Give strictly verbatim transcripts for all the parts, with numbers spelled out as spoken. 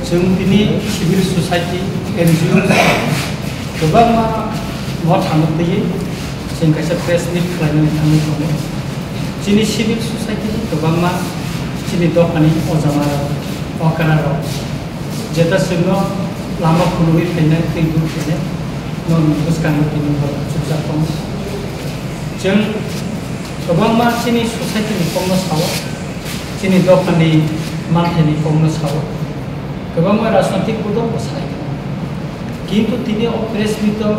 Chwng tini civil society, N G O kwbangma no thangwi twiwi chwng kaisa press meet khlainani thangwi tongo. Chini civil society ni kwbangma chini dophani ojamarok, okrarok, jeta chwngno lama phunugwi phainai, twi duk phainai, nokni bwskango tini borok chukjak tongo. Chwng kwbangma chini society ni kokno sao, chini dophani manthai ni kokno sao, kwbangma rajnotik bodol bo sai tongo. Kintu tini o press meet o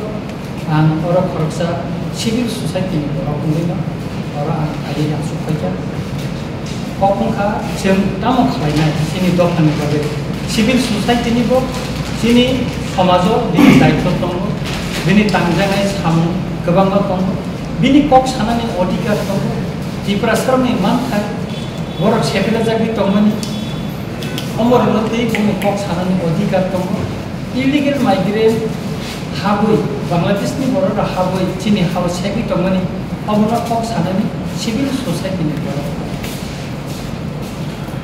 ang oro khoroksa civil society ni borok wngwi no oro ang phaiwi aswk phaikha. Kok wngkha chwng tamo khlainai chini dophani bagwi, civil society ni bo chini somajo bini daitw tongo, bini tangjaknai samung kwbangma tongo, bini kok sanani odhikar tongo, Tiprasarokni manthai borok sephilajagwi tongmani, omorokno tei bumung kok sanani odhikar tongo. Illegal migrant habwi, Bangladeshni borok rok habwi chini hao segwi tongmani, obono kok sanani civil society ni borok.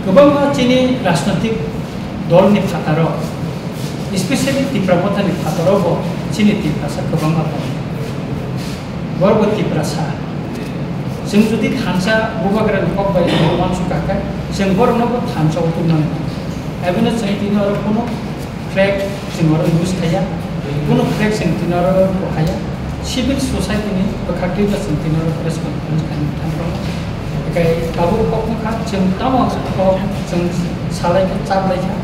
Kwbangma chini rajnotik dolni phataro, especially Tipra Mothani phataro bo chini Tiprasa kwbangma tongo. Borok bo Tiprasa. Chwng jodi thansa Bubagrani kok bai uansuk kha khe, chwng borokno bo thansa o tubunani. Abono chwng tini oro kunu flag chwng oro use khaiya, kunu flag chwng tini oro bo khaiya. Civil society ni bwkhaktwi bo chwng tini oro press conference khainani thang tongo. Ekai tabuk kok wngkha, chwng tamo kok chwng salai kha, chaplai kha.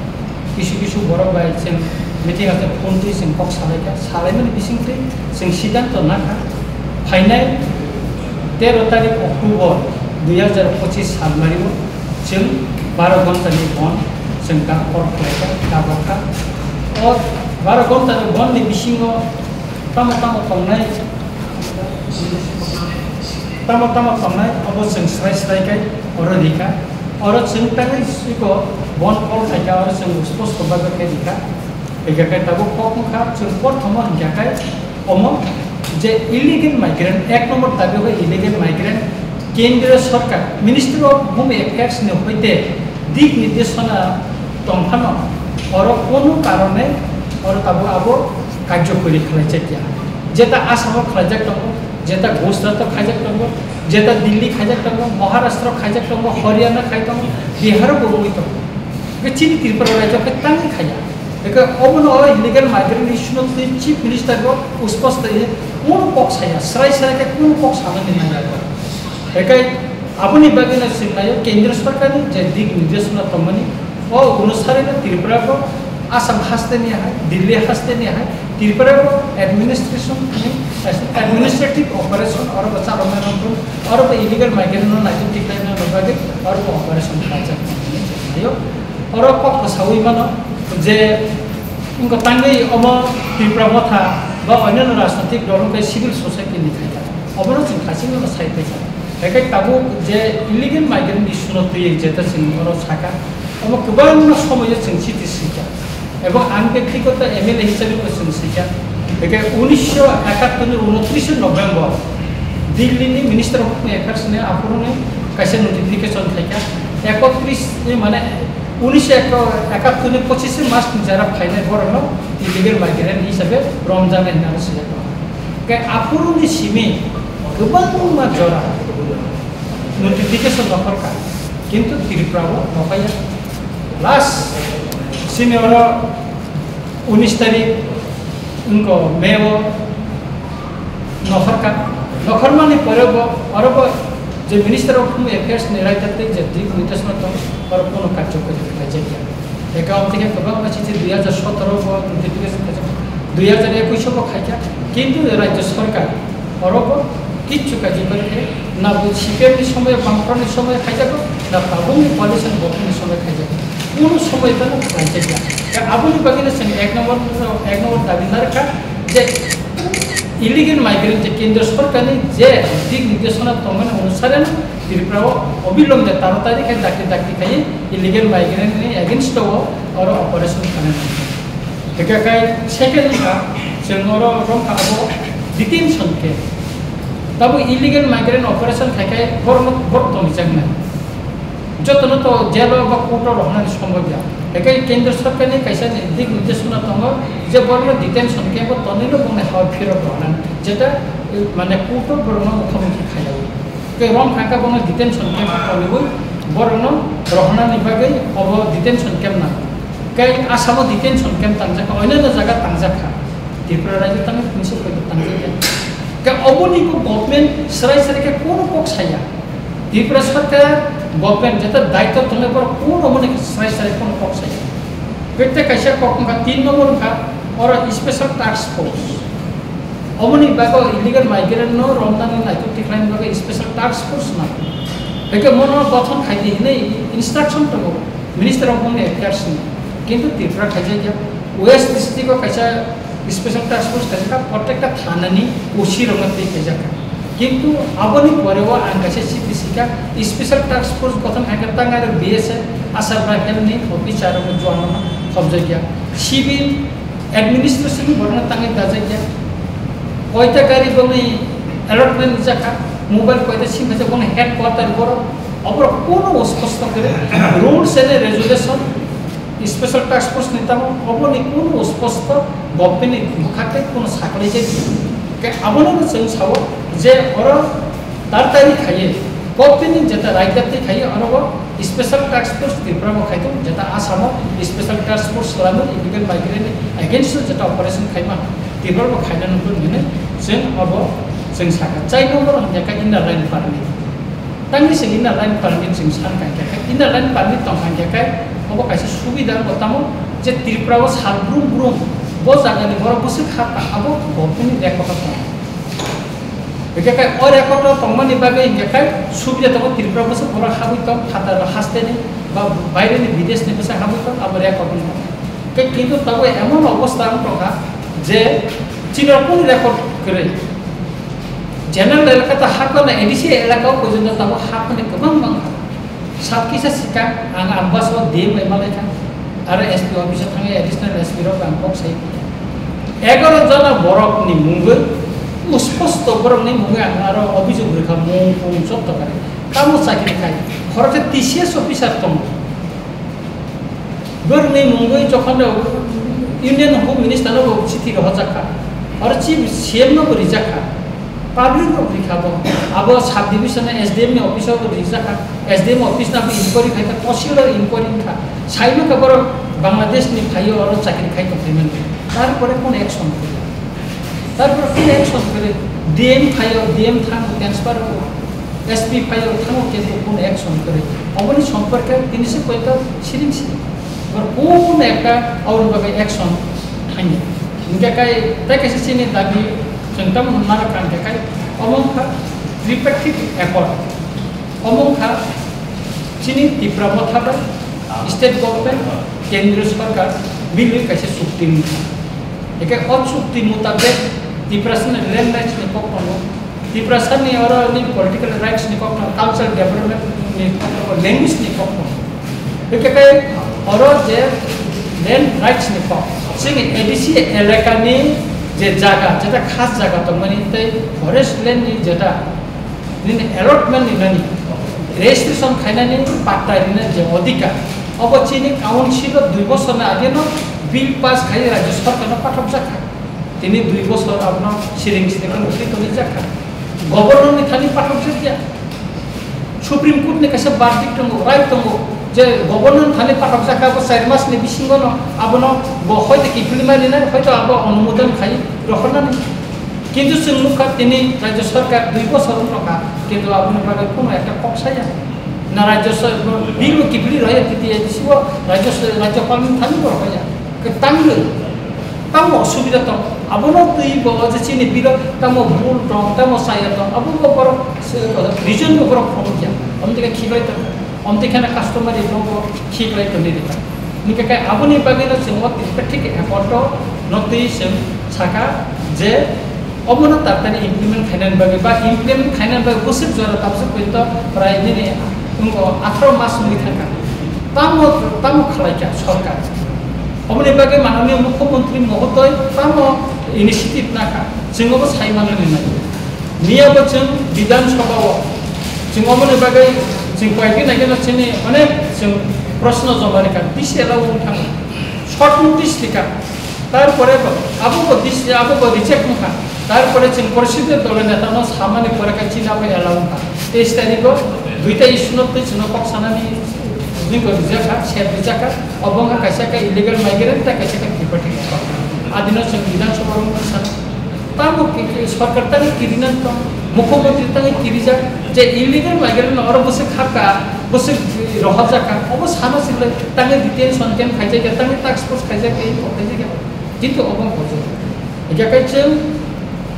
Kisu kisu borok bai chwng meeting ase phone twi chwng kok salai kha, salaimani bisingtwi chwng siddhanto nakha. Phainai tero tarik October dui hajar pochis salmario chwng baro ghontani bond chwng da kor khlai kha, da bokha. O baro ghontani bondni bisingo tamo tamo tongnai, tamo tamo tongnai, obo chwng srai srai khe oro rikha. Oro chwng tangwi siko bond call khaikha, oro chwng sposto bagwi khe rikha. Hingkha khe tabuk kok wngkha, chwng prothomo hingkha khe omo je illegal migrant, ek number dabi hoi illegal migrant, Kendriya Sorkar, Ministry of Home Affairs ni hoite dik nirdeshona tongphano, oro kunu karone oro tabuk abo karjokori khlaijakya. Jeta Assam o khlaijak tongo, jeta Gujarat o khaijak tongo, jeta Delhi khaijak tongo, Maharashtra khaijak tongo, Haryana khai tongo, Bihar o bo wngwi tongo. Hwnkhe chini Tripura rajyo khe tangwi khaiya. Hwnkhe obono o illegal migrant issue no twi Chief Minister bo usposto ye kunu kok saya, srai srai khe kunu kok sanani nangya. Hwnkhe aboni bagwi no swnglaio Kendra Sorkar ni je dik nirdeshona tongmani, o onusare no Tripura bo Assam haste ni hai, Delhi haste ni hai, Tripura bo administration ni, administrative operation oro bo chaloknai rok, oro bo illegal migrant no naitugwi tikhlaina bagwi oro bo operation khlaijak hinwi swnglaio. Oro kok kwsaui mano je wngkha tangwi omo Tipra Motha ba onyanno rajnotik dol wngkha civil society ni khaikha, obono chwng khachingno sai paikha. Haikhai tabuk je illegal migrant issue no twiwi jeta chwng oro sakha, omo kwbangma somoio chwng chiti swikha. Ebong ang bektigoto M L A hisabe bo chwng swikha. Haikhai unisho ekattor ni unotris November Delhi ni Minister of Home Affairs ni aphuru ni kaisa notification khaikha. Ekotris ni mane unisho ekattor ni pochis March ni jara phainai borokno illegal migrant hisabe romjaknai hinwi swijak tongo. Hwnkhe aphuru ni simi kwbangma jora notification rohorkha, kintu Tripura o rohorya. Last simi oro unis tarik wngkha May o nokhorkha. Nokhormani pore bo oro bo je Minister of Home Affairs ni raida tei je dik nirdeshona tong, oro kono karjokari khlaijakya. Account theke kwbangma chithi dui hajar sotoro bo notification khaijak, dui hajar ekush o bo khaijak, kintu rajya sorkar oro bo kichu karjokari khe na bo C P M ni somoy, Bamfront ni somoy khaijago, na tabukni coalition government ni somoy khaijago. Kono somoy phano khlaijakya. Aboni bagwino chwng ek number, ek number dabi narwkha je illegal migrant je kendra sorkarni je dik nirdeshona tongmani onusareno Tripura o obilombe taratari khe dakti dakti khai illegal migrant ni against o oro operation khanai nangkha. Hwnkhe khai second wngkha chwng oro romkha abo detention camp. Tabo illegal migrant operation khai khai borokno borok tonijaknai. Jotono to jail o ba court o rohornani sombhob ya. Ekai kendro sorkarni kaisa ni dik nirdeshona tongo je borokno detention camp o tonwino bongni ha phirok rohornani. Jeta, eh, mane court o borokno mukha mukhi khailaiwi. Tei rom thangkha bongni detention camp o tonwiwi borokno rohornani bagwi obo detention camp nango. Tei Assam o detention camp tangjakha, onyanno jaga tangjakha. Tripura rajyo tangwi kungsa koi tangjakya. Tei oboni bo government srai srai khe kono kok saya. Tripura sarkar government jeta daityo tongnai borok kono mone srai srai kono kok saya. Bekte kaisa kok wngkha tin number wngkha oro special task force. Oboni bago illegal migrant no romnani naitok tikhlaini bagwi special task force nango. Hwnkhe mono gothon khaidi hinwi instruction tongo minister of home affairs ni. Kintu Tripura khaijakya West district o kaisa special task force khaijakha, protekta thanani O C rokno twi khaijakha. Kintu aboni pore o ang kaisa chiti sikha, special task force gothon khaikha tang aro B S F, Assam Rifle ni officer rok joan rok khobjakya. Civil administration ni borokno tangwi dajakya. Koita gari bongni allotment jakha, mobile koita sim khaijak bongni headquarter borok. Oborok kono osposto khe rules and regulation Special task force ni tamo oboni kunu sposto government ni bwkhak tei kunu saklai jai. Ke abono no chwng sao je oro tartari khaiye government ni jeta raidati khaiye oro bo special task force Tripura bo khaito jeta Assam o special task force salamo illegal migrant ni against o jeta operation khaima Tripura bo khaina nukun hini chwng abo chwng saka chai number hwnjaka inner line permit. Tangni se inner line permit chwng san kha khe, inner line permit tong kha khe, obo kaisa subida bo tamo je Tripura o sal brum brum bo jaga ni borok bwswk kha ta abo government ni record o tong. Hingke kai o record o tongmani bagwi hingke kai subida tongo Tripura bwswk borok habwi tong phatar haste ni ba baire ni bidesh ni bwswk habwi tong abo record o tong. Ke kintu tabo emon obostha wng tong kha je chini rok kunu record kwrwi. General elaka ta hakono A D C elaka o porjonto tamo hakono kwbang bang. Sab kisa sikang ang ambas o D M bai malai kha. Aro S P office o thangwi additional S P rok ang kok sai. Egaro jona borok ni mungwi, usposto borok ni mungwi ang aro obhijog rwkha mung pung jotto kare. Tamo chakri khai. Khoroksa T C S officer tongo. Borokni mungwi jokhon Union Home Minister no bo chithi rohorjak kha. Oro chief C M no bo rijak kha. Public rok rikha bo. Abo sub division S D M ni office o bo rijak kha. S D M office no bo inquiry khai kha, tahsil o inquiry wngkha. Saimaka borok Bangladesh ni phaio oro chakri khai tong phaimani. Tarpore kono action kwrwi? Tarpore kono action kwrwi? D M phaio, D M thang transfer o. S P phaio thango kintu kono action kwrwi. Oboni somporke tini se koito siring siring. Bor kono ekta aboni bagwi action thangya. Hingke kai tei kaisa chini dabi chwng tamo hwnna kha hingke kai omo wngkha tripartite accord. Omo wngkha chini Tipra Motha bai state government, kendriya sarkar milwi kaisa chukti wngkha. Hingke o chukti mutabek Tiprasani land rights ni kok tongo. Tiprasani oro ni political rights ni kok tongo, cultural development ni kok tongo, language ni kok tongo. Hingke kai oro je land rights ni kok, chini A D C elaka ni je jaga, jeta khas jaga tongmani tei forest land ni jeta nini allotment ni nani registration khainani patta rinani je odhikar, obo chini council o dui bosor ni age no bill pass khai rajya sarkar no pathok jakha. Tini dui bosor abono siring siring khe mukti tongwi jakha. Governor ni thani pathok jakya. Supreme Court ni kaisa verdict tongo, right tongo, je governor ni thani pathok jakha abo char mas ni bisingo no abono bo hoito kiphilwi mani nai, hoito abo onumodon khai rohornani. Kintu chwng nukha tini rajya sarkar dui bosor wng tongkha, kintu aboni bagwi kono ekta kok saya. Na rajya sa-, bill bo kiphilwi rohya T T A D C o rajya sa-, rajyapal ni thani bo rohya. Kwtang rw. Tamo osubida tong. Abono twi bo je chini bill o tamo bul tong, tamo saya tong. Abo bo borok se-, reason bo borok phone kya. Amtwkhe khiklai tong. Amtwkhe na customary law bo khiklai tongni rikha. Hingkhe kai aboni bagwi no chwng o tripartite accord o no twi chwng saka je omono tattani implement khainani bagwi ba implement khainani bagwi bwswk jora tabswk poito prai nini wngkha atharo mas wngwi thangkha. Tamo, tamo khlaikha sorkar? Oboni bagwi mananiya mukhyamantri mohodoi tamo initiative nakha? Chwng obo sai manani nai. Miya bo chwng Bidhan Sabha o chwng oboni bagwi Chwng koyekdin aigeno chini onek chwng proshno joma rikha, D C allow wng thangkha, short notice rikha, tarpore bo abo bo D C abo bo reject wngkha, tarpore chwng porishidni dolo netano samani pore khe chini abo allow wngkha. Teis tarikho duita issue no twi chwngno kok sanani jingko rijakha, sep rijakha, obo wngkha kaisa khe illegal migrant tei kaisa khe deported. Adino chwng Bidhan Sabha room khe sana. Tamo ki, ki, sorkar tangwi kirinani tong, mukhyamantri tangwi kirijak, je illegal migrant no oro bwswk khaka, bwswk rohorjak kha, obo sana silai tangwi detention camp khaijak ya, tangwi task force khaijak ya, iko khaijak ya. Kintu obo bojor. Ega kai chwng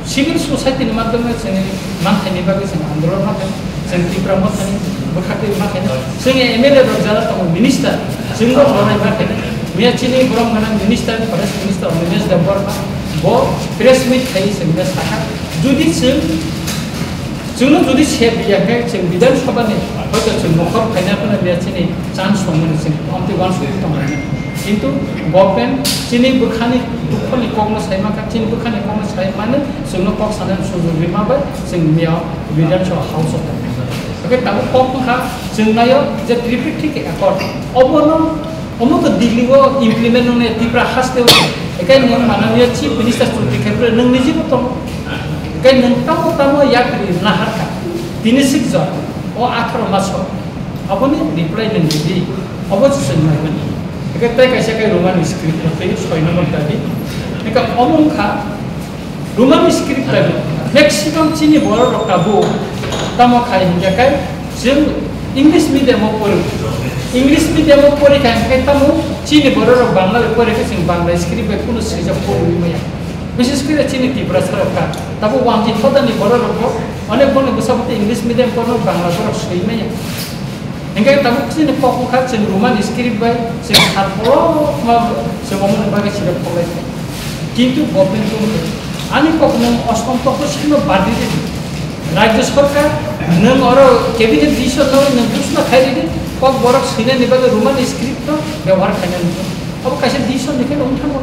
civil society ni madhyome chwng manthaini bagwi chwng andolon ma khainai. Chwng Tipra Mothani bwkha twi ma khainai. Chwng M L A rok jara tongo, minister, chwng bo rwnai ma khainai. Miya chini borom gana minister, forest minister Animesh Debbarma bo press meet khai chwngno sakha, jodi chwng, chwngno jodi sep ya khe chwng Bidhan Sabha ni hoito chwng mokhor phaina phano miya chini chance tongmani chwng amtwi uansukwi tongmani. Kintu government chini bwkhani dukhoni kokno sai mankha, chini bwkhani kokno sai mano, chwngno kok sanani sujog rima bai chwng miya Bidhan Sabha House o tongmani. Hwnkhe tabuk kok wngkha, chwng naio je Tripartite Accord, obono, omo to Delhi o implement wngnai, Tripura haste o, ekai nwng mananiya Chief Minister Chudri Khebre nwng niji bo tongo, ekai nwng tamo tamo yapri naharkha, tini sik jon, o atharo maso, aboni reply nwng ridi, obo se chwng naimani. Ekai tei kaisa kai Roman script no tei soi number dabi, ekai omo wngkha, Roman script bai maximum chini borok rok tabuk tamo khai hinkhe kai chwng English medium o pori. English medium o pori khai hinkhe tamo chini borok rok Bangla bai pori khe chwng Bangla script bai kunu swijak pori maya. Bishes kore chini Tiprasa rok ka tabo wanji hodani borok rok bo onek boni bwsa bwtwi English medium porno Bangla borok swi maya. Hingke tabuk chini kok wngkha chwng Roman script bai chwng sat pholokma chwng omoni bagwi sirok pholai. Kintu government tong ani kok nwng ostom tokto sino badi ridi. Rajya sorkar nwng oro cabinet decision nangwi nwng ghosna khai ridi, kok borok swinani bagwi Roman script no byabohar khainani. Abo kaisa decision ni khe wng thango.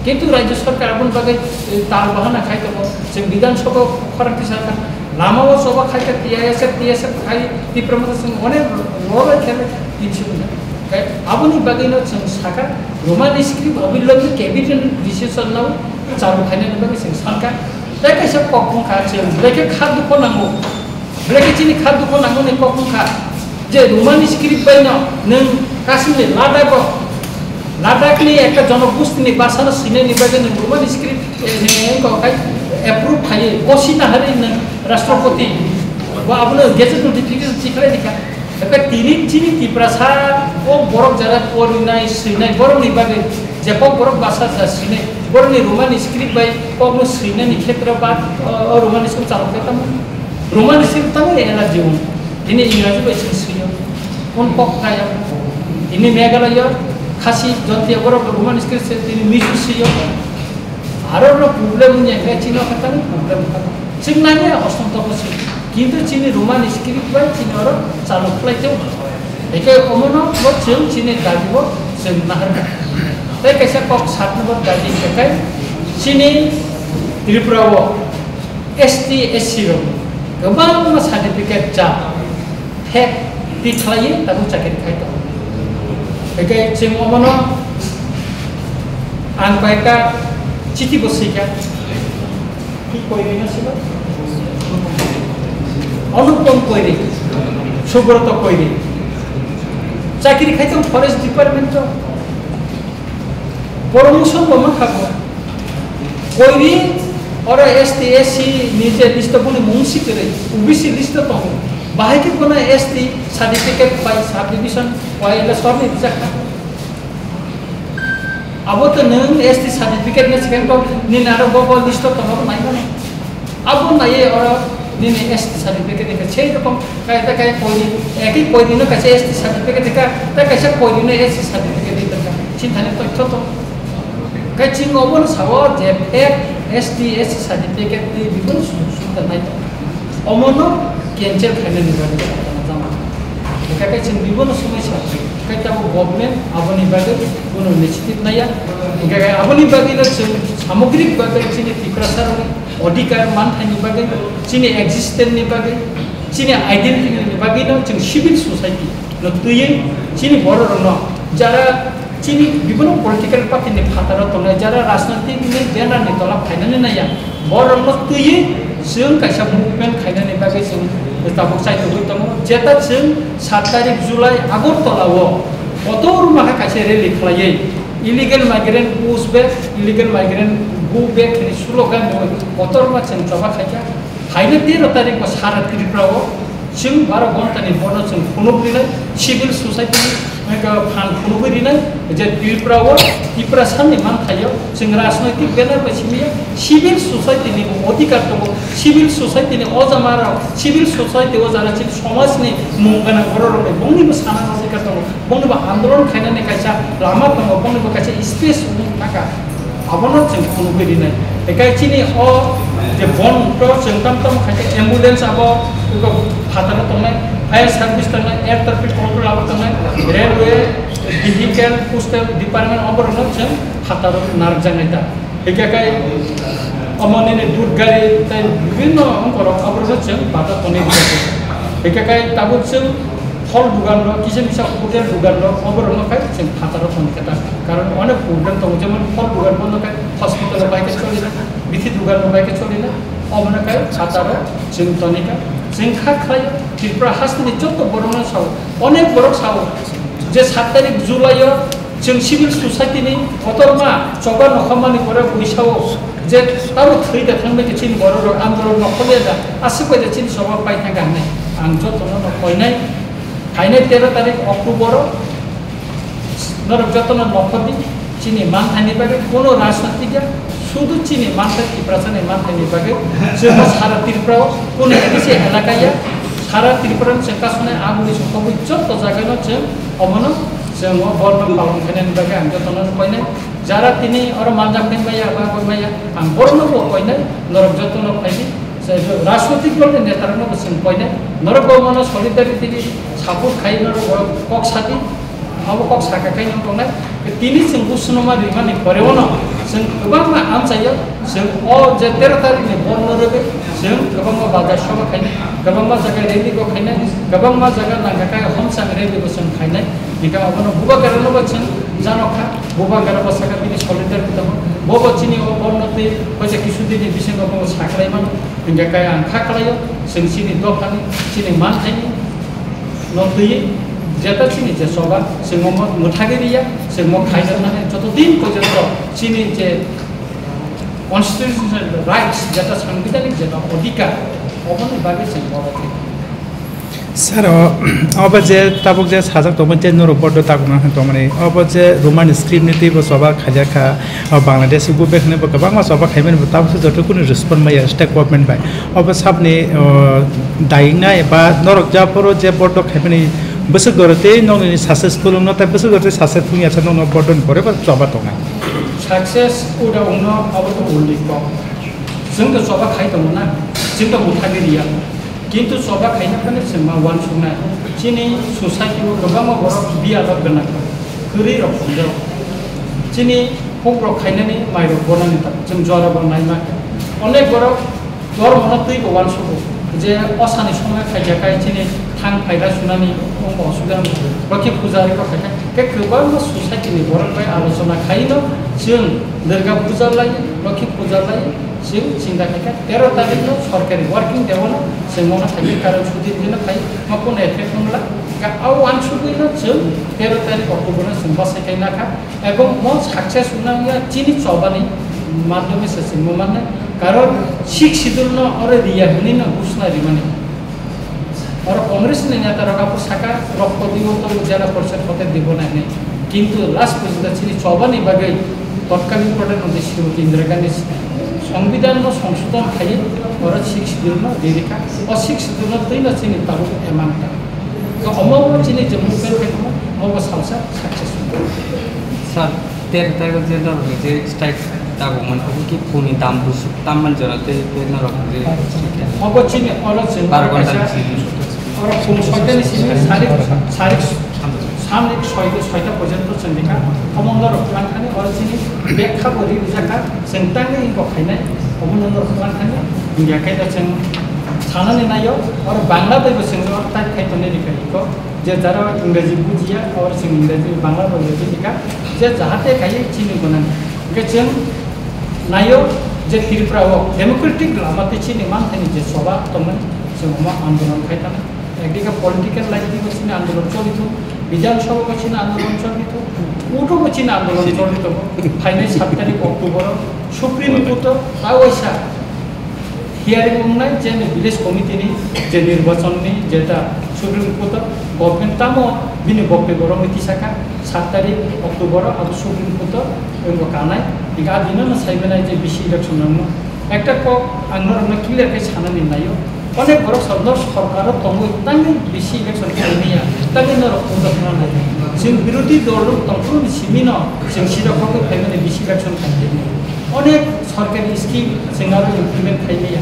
Kintu Rajya Sorkar aboni bagwi, eh, tal bahana khai tongo. Chwng Bidhan Sabha khorang tisa kha. Lama o choba khai kha T I S F, T S F khai Tipra Motha chwng onek role khe tin sibung kha. Kai aboni bagwi no chwng sakha Roman script obilogni cabinet decision no chalu khainani bagwi chwng sankha. Tai kaisa kok wngkha chwng belai khe kha dukho nango. Belai khe chini kha dukho nangmani kok wngkha je Roman script bai no nwng Kashmir Ladakh o, Ladakh ni ekta jonogosti ni bhasha no swinani bagwi nwng Roman script, eh, ni wngkha khai approve khai gosi naharwi nwng Rashtrapati bo abono gazette notification tikhlai dikha. Ekha tini chini Tiprasa o borok jara porinai swinai borok ni bagwi je kok borok bhasha ja swinai borok ni Roman script bai kok no swinani khetra ba, o, o Roman script chalo khe tamo. Roman script tamo allergy wng. Ini Ingraji bai sing swiyo. Un kok kaya. Ini Meghalaya, Khasi, Jontia borok Roman script se tini Mizo swiyo. Aro no problem wng ya khe chini khe tamo problem kha. Chwng nani ostom toko se. Kintu chini Roman script bai chini oro chalo khlai teo. Eke omono bo chwng chini dabi bo chwng naharkha. Tei kaisa kok satno bo dabi khe kai chini Tripura o S T, S C rok kwbangma certificate cha fake tikhlaiwi tabuk chakiri khai tongo. Hwnkhe chwng omono ang koi ekta chithi bo swikha. Ki koiri no silo? Anupam Koiri, Subroto Koiri. Chakiri khai tongo forest department o. Promotion bo mankha bo. Koiri oro S T, S C ni je list o boni mung si kwrwi, O B C list o tongo. Bahai khe bono S T certificate bai subdivision bai ele sorni rijak kha. Abo to nwng S T certificate ni second to nini aro bo bo list o tongo bo nai mano. Abo naiye oro nini S T certificate ni khe sei rokom kai ta kai koiri, ekhi koiri no kaisa S T certificate ka, ta kaisa koiri no S T certificate di ta. Chini thani to to. Kai ching obo no sao je fake S T, S C certificate di bibol sum sum ta nai. Omo no cancel khaina ni bagwi jama. Kai kai ching bibol no sumai sa. Kai ta government abo ni bagwi kuno initiative naya. Kai abo ni bagwi no ching samogrik bagwi chini Tiprasa rok ni odhikar manthaini bagwi, chini existence ni bagwi, Chini identity ni bagwi no chwng civil society no twiwi chini borok rok no jara chini bibino political party ni phataro tongnai, jara rajnoitik ni banner ni tola phainani naiya, borok no twiwi chwng kaisa movement khainani bagwi chwng tabuk chai tongwi tongo. Jeta chwng sat tarik July Agartala o kotor maha kaisa rally khlaiwi illegal migrant push back, illegal migrant go back ni slogan no kotor ma chwng choba khaikha. Haino tero tarik bo sara Tripura o chwng baro ghonta ni bono chwng phunuk rinai, civil society ni, eh, phan phunugwi rinai, je Tripura o, Tiprasa ni manthaio chwng rajnoitik banner bai simi ya, civil society ni bo odhikar tongo, civil society ni o jama rok, civil society o jana chini somaj ni mung gana borok rok ni bongni bo sana odhikar tongo, bongni bo andolon khainani kaisa lama tongo, bongni bo kaisa space wng thaka. Abono chwng phunugwi rinai. Ekai chini o je bon to chwng tam tam khai khe ambulance abo iko phataro tongnai, fire service tongnai, air traffic control abo tongnai, railway, vehicle, postal department oborokno chwng phataro narwkjaknai ta. Hikhe kai omo nini dud gari tei bibinno ongkorok oborokno chwng bata tonwi rijak. Hikhe kai tabuk chwng phol dugan rok, kisa misa hotel dugan rok, oborokno kai chwng phataro tongwi khe ta. Karon onek problem tongo, jemon phol dugan bono kai hospital o bai khe choli na, bithi dugan o bai khe choli na, obono kai phataro chwng toni kha. Chwng kha khlai Tripura hasteni joto borokno sao, onek borok sao je sat tarik July o chwng civil society ni kotorma choba nokhamani pore buisao je tabo thwi da thangbai khe chini borok rok andolon nokhorya da aswk bai da chini choba pai thangkha hinwi ang jotono no koinai. Phainai tero tarik October o norok jotono nokhordi chini manthaini bagwi, kono rajnoitik ya, sudu chini manthai Tiprasani manthaini bagwi. Chwngno sara Tripura o kono kisi elaka ya, sara Tripura ni chwng kasonai aboni sokogwi joto jagano chwng omono chwng o borno palong khainani bagwi ang jotono koinai. Jara tini oro manjak khaimaya ba koimaya, ang borokno bo koinai, norok jotono phaidi. Rajnoitik dol ni neta rokno bo chwng koinai, norok bo mono solidarity ni support khai norok bo kok sadi. Abo kok saka khe wng tongnai. Tini chwng busunoma rimani poreo no chwng kwbangma amchaio, chwng o je tero tarik ni borno rwgwi chwng kwbangma bazar soba khainai, kwbangma jaga rally bo khainai, kwbangma jaga nangkha khe homchang rally bo chwng khainai. Hingkhe obono bubagra no bo chwng janokha, bubagra bo saka bini solidarity tongo, bobo chini o borno twi hoise kisu din ni bisingo bo saklai mano. Hingkhe kaya ang kha khlaio, chwng chini dophani, chini manthaini no twiwi jeta chini je choba, chwng omo mwthagwi riya, chwng omo khaijaknani joto din porjonto chini je constitutional rights, jeta sangbidhanik jeta odhikar, oboni bagwi chwng borok khe. Sir, o, obo je tabuk je sajak tongmani je norok bodo tabuk nang tongmani, obo je Roman script ni twibo choba khaijak kha, o Bangladesh go back hinwi bo kwbangma choba khaimani bo tabuk se joto kunu respond maya state government bai. Obo sabni, o, daingnai ba norok japhoro je bodo khaimani bwswk doro tei nokni successful wngno tei bwswk doro tei successful wngya sa nokno bodo ni pore bo choba tongnai. Success uda wngno abo to ulni kok. Chwng to choba khai tongo na, chwng to mwthagwi riya. Kintu choba khaina phano chwng ma uansuknai. Chini society o kwbangma borok biya rok gwnang, kwrwi rok tongo. Chini huk rok khainani mai rok bonani ta, chwng jora bo naima. Onek borok dormo no twi bo uansugo je osani somoi khaijak kai chini thang phaida sunani wngbo osubida wngbo. Lokhi puja ri rok khaikha khe kwbangma society ni borok bai alochona khaino chwng Durga puja lai, Lokhi puja lai, Chwng chinta khaikha tero tarikno sorkari working day-o no chwng mono khaikha, karon chuti dino khai ma kono effect wngla. Ka a uansugwino chwng tero tarik October-no chwng bwsai khai nakha, ebong mo success wngya chini chobani madhyome se chwng mannai, karon Sixth Schedule-no oro riya hwnwi no ghosna rimani. Oro Congress ni neta rok abo saka, rokto dibo tongo jela porishod hotel dibo na hinwi. Kintu last porjonto chini chobani bagwi totkalin Pradhan Mantri Srimati Indira Gandhi Songbidan no songsodhon khaiwi oro Sixth Schedule no ririkha. O Sixth Schedule no twino chini tabuk emang ta. To omo bo chini je movement khai tongma, omo bo salsa success wngkha. Sir, tero tarik je norok ni je strike tabuk man, obo ki phone ni dam busuk tam man jora tei, tei norok je Obo chini oro chwng bar ghonta kaisa ni simi. Oro phone soita ni simi sarik, sarik samni soita, soita porjonto chwng rikha. Omo norok twlang thani oro chini bag kha bo ri rijak kha, chwng tangwi inko khainai, omo norok twlang thani, hingya khe da chwng Sanani naio, oro Bangla bai bo chwng oro type khai tongnai rikha iko, je jara Ingreji bujiya, oro chwng Ingreji, Bangla bai bo rikha, je jahate khai chini gonani. Hingke chwng naio je Tripura o democratic lama tei chini manthani je choba tongmani, chwng omo andolon khai tana. Ekdike political life ni bo chini andolon choli thung, Bidhan Sabha bo chini andolon choli thung, court o bo chini andolon choli tongo. Phainai sat tarik October o Supreme Court o ta waisa hearing wngnai je village committee ni je nirbachon ni jeta Supreme Court o government tamo bini bokte borok ni tisaka sat tarik October o abo Supreme Court o wngbo kanai. Hingke a dino no sai manai je bisi election nangno. Ekta kok ang norokno clear khe sanani naio. Onek borok sa nor sorkaro tongwi tangwi bisi election khaimaya, tangwi norok punda phana nai. Chwng birodhi dol rok tongphuru ni simi no chwng sida khogwi khaimani bisi election khaimani. Onek sorkari scheme chwng aro implement khaimaya.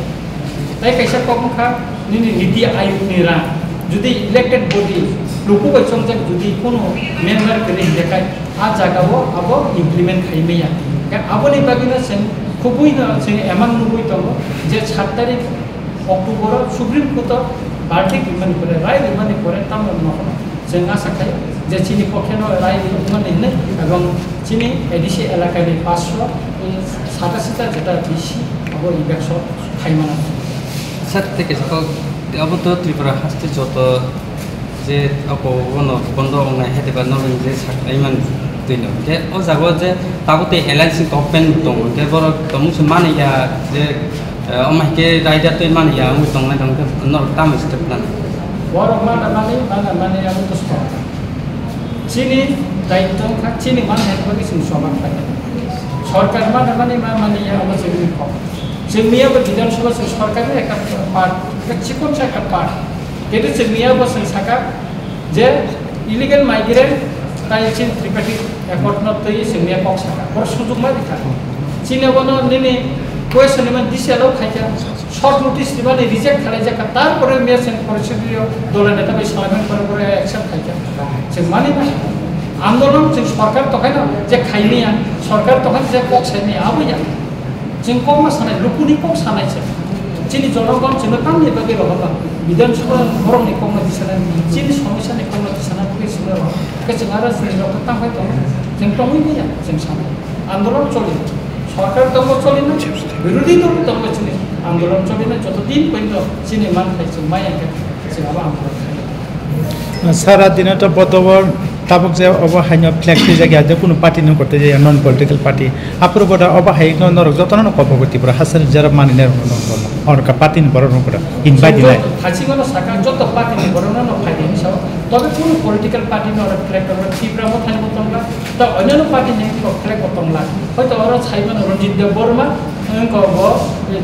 Tai kaisa kok wngkha nini Niti Ayog ni rang. Jodi elected body luku bai chongjak jodi kono member kwrwi hingkhe kai a jaga o abo implement khaimaya. Aboni bagwi no chwng khubui no chwng emang nugwi tongo je sat tarik October o Supreme Court o verdict rimani pore, rai rimani pore tamo nokhorno chwng asa khai je chini pokhe no rai rimani hinwi ebong chini A D C elakani paanch sho satasita jeta bisi abo election khaimano. Sir, tei kaisa kok, abo to Tripura haste joto je ako bono bondo wngnai hai tei ba norok je sak ai man twi no. Hingke o jaga o je tabuk tei alliance government tongo, hingke borok tongmung se mani ya je, eh, omo hai khe raida twi mani ya wngwi tongnai tong khe norok tamo step nang. Borok mana mani, mana mani abo to song. Chini daitto wngkha, chini manthai bagwi chwng choba khlai. Sorkar mana mani, ma mani ya abo chwngni kok. Chwngni abo Bidhan Sabha chwng sorkarni ekta part, ekta chikon sa ekta part. Kintu chwngni abo chwng saka, je illegal migrant tai chini Tripartite Accord no twi chwngni kok saka, boro sujukma rikha. Chini abono nini question ni man D C allow khaikha, short notice ni mani reject khalai jakha, tarpore mia chwng porishod yo dola neta bai salaiman pore pore accept khaikha. Chwng mani ba andolon chwng sorkar tokhaino je khaimia, sorkar tokhaino je kok saimia abo ya. Chwng kokma sanai, lukuni kok sanai se. Chini jonogon chwngno tamni bagwi rohorma. Bidhan Sabha borokni kokno tisanai, chini somosyani kokno tisanai bagwi chwngno rohor. Khe chwng aro chini rokno tangbai tongo. Chwng tongwi manya, chwng sanai. Andolon choli. Sorkar tongo choli na, birodhi dol tongo chini. Andolon choli na, joto din poito chini manthai chwng maya khe chwng abo andolon khai. Sara dino to bodo tabuk je obo haino flag twijak ya, je kunu party ni korte je non political party. Aphuru bodo obo hai no norok jotono no kobo Tripura hasteni jera mani ne rok no, no, no. Orka party ni borok no koda invite nai. Thachi mano saka joto party ni borok no no phai ni sao. Tobe kunu political party no oro flag no Tripura mo thani mo tongla. Ta onyo no party ni ko flag ko tongla. Hoito oro sai mano Ranjit Deb Barma, ko bo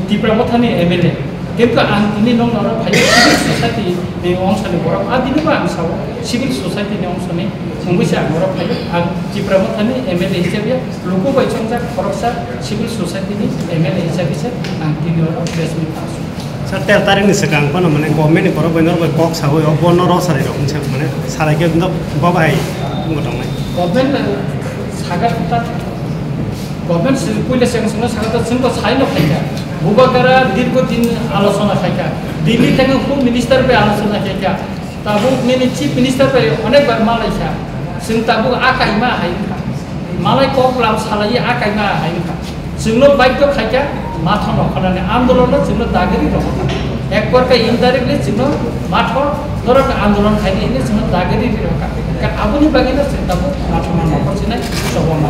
Tripura mo thani M L A. Kintu ang tini nong norok phai civil society ni ongsa ni borok, a dini ba ang sao civil society ni ongsa ni wngwi se ang norok phai ang Tipra Motha ni M L A hisabe luku bai chongjak khoroksa civil society ni M L A hisabe se ang tini oro press meet pass. Sir, ter tarik ni swkang phano mane government ni borok bai norok bai kok sawi o bono rosari rok hinse mane salai khe no babai wngwi tongnai. Government, eh, sagar ta Government se puila seng sengno sakha ta chwngbo saino khaikha. Bubagara dirgo din alochona khaikha. Delhi thangwi Home Minister bai alochona khaikha. Tabuk nini Chief Minister bai onekbar malaikha. Chwng tabuk a kaima hai wngkha. Malai kok lam salai a kaima hai wngkha. Chwngno baidhyo khaikha, matha no khanani andolon no chwngno dagri rokha. Ekbar khe indirectly chwngno matha norok andolon khaini hinwi chwngno dagri rokha. Aboni bagwi no chwng tabuk matha ma nokol sinai chobo ma.